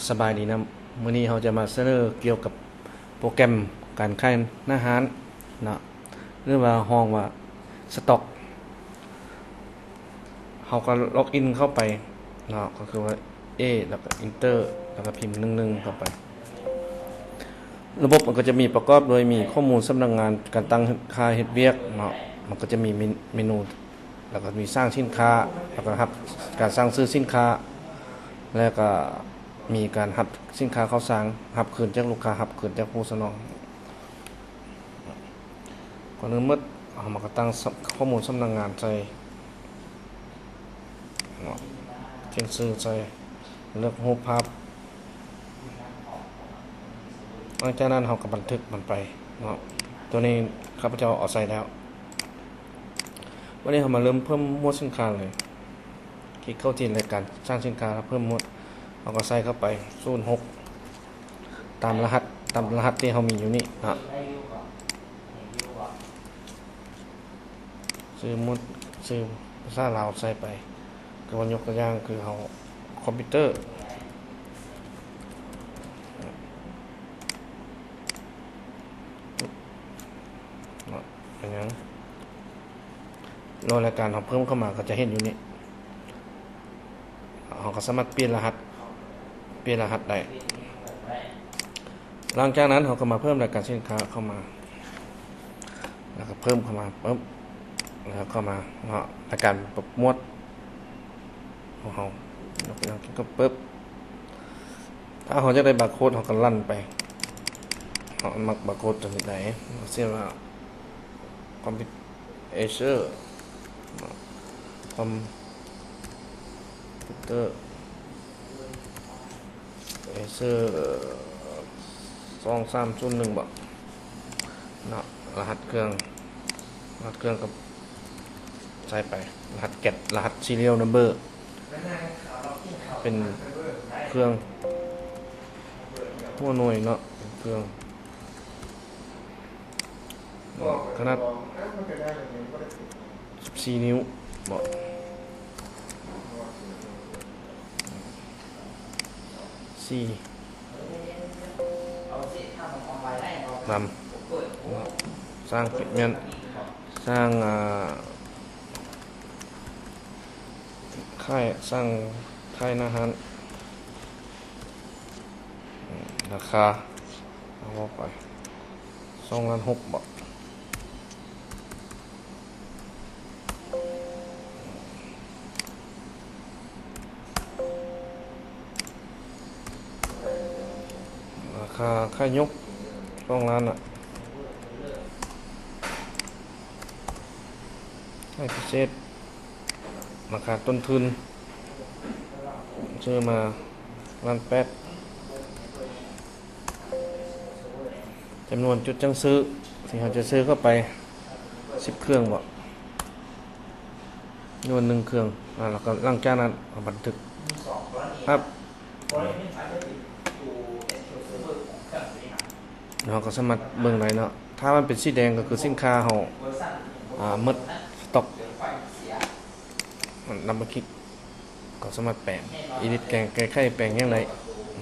ສະບາຍດີນຳ. ມື້ນີ້ເຮົາຈະມາສະເໜີກ່ຽວກັບໂປຣແກຣມການຂາຍໜ້າຮ້ານເນາະ ຫຼືວ່າຮ້ອງວ່າສະຕັອກ. ເຮົາກໍລັອກອິນເຂົ້າໄປເນາະ ກໍຄືວ່າ A ແລ້ວກໍ Enter ແລ້ວກໍພິມ ໜຶ່ງໜຶ່ງ ເຂົ້າໄປ. ລະບົບມັນກໍຈະມີປະກອບໂດຍມີຂໍ້ມູນສຳນັກງານ, ການຕັ້ງຄ່າເຮັດວຽກເນາະ, ມັນກໍຈະມີເມ ເມນູ ແລ້ວກໍມີສ້າງສິນຄ້າ ແລ້ວກໍຮັບການສັ່ງຊື້ສິນຄ້າ ແລ້ວກໍມີການຮັບສິນຄ້າເຂົ້າສ້າງ ຮັບຄືນຈາກລູກຄ້າ ຮັບຄືນຈາກຜູ້ສະໜອງ. ກ່ອນອື່ນໝົດ ເຮົາມາກໍຕັ້ງສະ ຂໍ້ມູນສຳນັກງານໃສ່ເນາະ, ແຈ້ງຊື່ໃສ່ ເລືອກຮູບພາບ. ຫຼັງຈາກນັ້ນເຮົາກໍບັນທຶກມັນໄປເນາະ. ຕົວນີ້ຂ້າພະເຈົ້າເອົາໃສ່ແລ້ວ. ບັດນີ້ເຮົາມາເລີ່ມເພີ່ມໝວດສິນຄ້າເລີຍ. ຄລິກເຂົ້າທີ່ລາຍການສ້າງສິນຄ້າ ແລ້ວເພີ່ມໝວດ. ເຮົາກໍໃສ່ເຂົ້າໄປ ສູນຫົກ ຕາມລະຫັດ, ຕາມລະຫັດທີ່ເຮົາມີຢູ່ນີ້ເນາະ. ຊື່ໝວດ, ຊື່ພາສາລາວໃສ່ໄປ. ຄືວ່າຍົກຕົວຢ່າງຄືເຮົາຄອມພິວເຕີເນາະ, ເປັນຫຍັງ? ໂລດລາຍການເຮົາເພີ່ມເຂົ້າມາກໍຈະເຫັນຢູ່ນີ້. ເຮົາກໍສາມາດປ່ຽນລະຫັດ, ປ່ຽນລະຫັດໄດ້. ຫຼັງຈາກນັ້ນເຮົາກໍມາເພີ່ມລາຍການສິນຄ້າເຂົ້າມາ, ແລ້ວກໍເພີ່ມເຂົ້າມາປຶບ ແລ້ວເຂົ້າມາເນາະ, ລາຍການປັບໝວດຂອງເຮົາ. ຍົກຕົວຢ່າງຄືປຶບ ຖ້າເຮົາຢາກໄດ້ບາໂຄດ ເຮົາກໍລັນໄປ. ເຮົາມັກບາໂຄດຕົວນີ້ໃດ? ເຊັ່ນວ່າ ຄອມພິວເຕີ ເນາະ, ຄອມພິວເຕີ ເອເຊີ ສອງສາມສູນໜຶ່ງ ບໍ ເນາະ. ລະຫັດເຄື່ອງ, ລະຫັດເຄື່ອງກໍໃສ່ໄປ, ລະຫັດແກັດ, ລະຫັດ serial number ເປັນເຄື່ອງຫົວໜ່ວຍເນາະ, ເປັນເຄື່ອງ ຂະໜາດສິບສີ່ນິ້ວ ເບາະ ສີ່ ດຳ ສ້າງ pigment ສ້າງ ອ່າ ຂາຍ ສ້າງຂາຍໜ້າຮ້ານ. ອາ ລາຄາ ເອົາໄປ ສອງລ້ານຫົກ ເບາະ. ລາຄາຂາຍຍົກ ສອງລ້ານ ອະ ຂາຍພິເສດ ລາຄາຕົ້ນທຶນ ຊື້ມາລ້ານແປດ. ຈຳນວນຈຸດສັ່ງຊື້ທີ່ເຮົາຈະຊື້ເຂົ້າໄປ ສິບເຄື່ອງ ເບາະ ຫຼືວ່າ ໜຶ່ງເຄື່ອງ. ອາ ແລ້ວກໍຫຼັງຈາກນັ້ນເຮົາບັນທຶກ ປັບ ເຮົາກໍສາມາດເບິ່ງໄດ້ເນາະ. ຖ້າມັນເປັນສີແດງກໍຄືສິນຄ້າເຮົາ ອາ ໝົດສະຕັອກ. ດັບເບິນຄລິກ ກໍສາມາດແປງ edit ແກ້ໄຂແປງຫຍັງໄດ້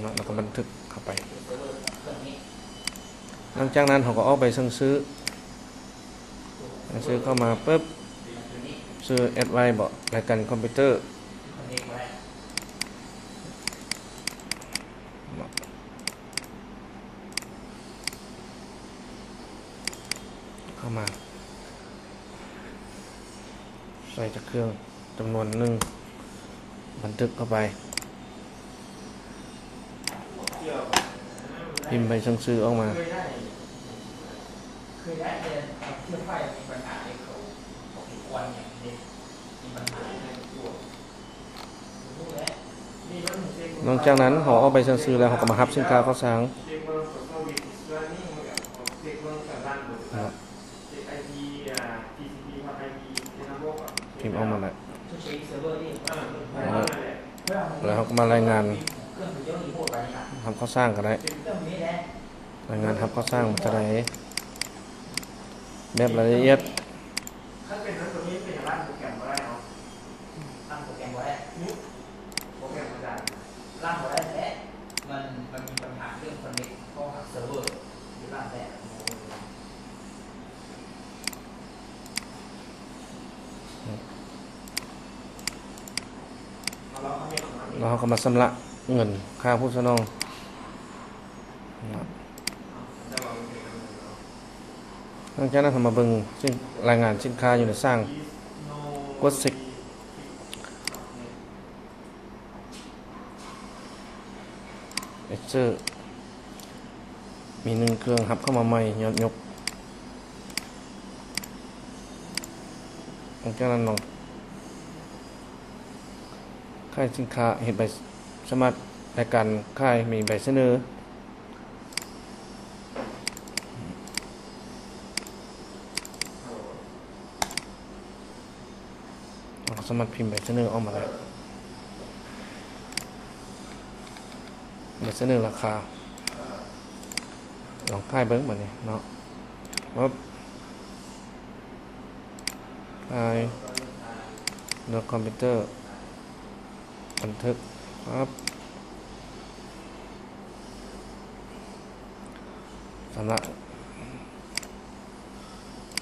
ເນາະ, ແລ້ວກໍບັນທຶກເຂົ້າໄປ. ຫຼັງຈາກນັ້ນເຮົາກໍອອກໃບສັ່ງຊື້. ສັ່ງຊື້ເຂົ້າມາປຶບ ຊື້ add ໄວ້ ເບາະ ລາຍການຄອມພິວເຕີ ເຂົ້າມາ ໃສ່ຈັກເຄື່ອງ ຈຳນວນໜຶ່ງ ບັນທຶກເຂົ້າໄປ ພິມໃບສັ່ງຊື້ອອກມາ. ຫຼັງຈາກນັ້ນ ເຮົາເອົາໃບສັ່ງຊື້ແລ້ວ ເຮົາກໍມາຮັບສິນຄ້າເຂົ້າສ້າງ. ພິມອອກມາແລ້ວ ແລ້ວເຮົາກໍມາລາຍງານຮັບເຂົ້າສ້າງກໍໄດ້. ລາຍງານຮັບເຂົ້າສ້າງມັນເທົ່າໃດ ແບບລາຍລະອຽດ. ມັນ ມັນມີບັນຫາເລື່ອງຄອນເນັກເຂົ້າຫາເຊີເວີຢູ່ຮ້ານແທ້. ແລ້ວເຮົາກໍມາຊຳລະເງິນຄ່າຜູ້ສະໜອງ. ຫຼັງຈາກນັ້ນເຮົາມາເບິ່ງລາຍງານສິນຄ້າຢູ່ໃນຊ່າງ ກົດເຊັກ ເອັກເຊີ ມີໜຶ່ງເຄື່ອງຮັບເຂົ້າມາໃໝ່ ຍອດຍົກ. ຫຼັງຈາກນັ້ນເນາະ ຂາຍສິນຄ້າ ເຮັດໃບສະໝັກ ລາຍການຂາຍ ມີໃບສະເໜີ ເຮົາກໍສາມາດພິມໃບສະເໜີອອກມາໄດ້ ໃບສະເໜີລາຄາ. ລອງຂາຍເບິ່ງບາດນີ້ເນາະ ປັບ ຂາຍໂດຍຄອມພິວເຕີ ບັນທຶກ ປັບ ຊຳລະ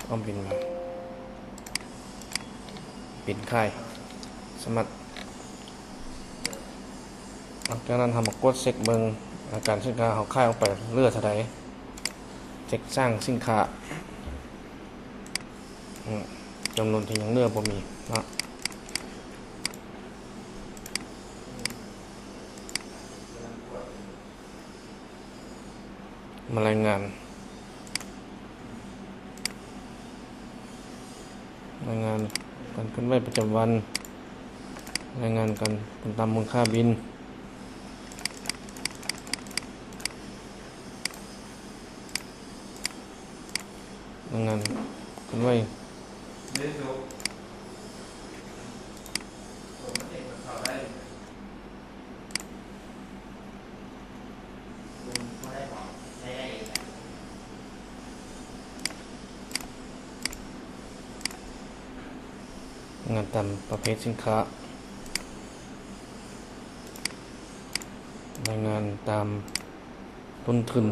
ອອກບິນມາ ບິນຂາຍ ສາມາດ ຫຼັງຈາກນັ້ນເຮົາມາກວດເຊັກເບິ່ງ ລາຍການສິນຄ້າເຮົາຂາຍອອກໄປເຫຼືອເທົ່າໃດ ເຊັກຊ່າງສິນຄ້າ ອາ ຈຳນວນທີ່ຍັງເຫຼືອບໍ່ມີເນາະ. ມາລາຍງານ ລາຍງານການເຄື່ອນໄຫວປະຈຳວັນ, ລາຍງານການ ການຕາມມູນຄ່າບິນ, ລາຍງານເຄື່ອນໄຫວ. ລາຍງານຕາມປະເພດສິນຄ້າ, ລາຍງານຕາມຕົ້ນທຶນ.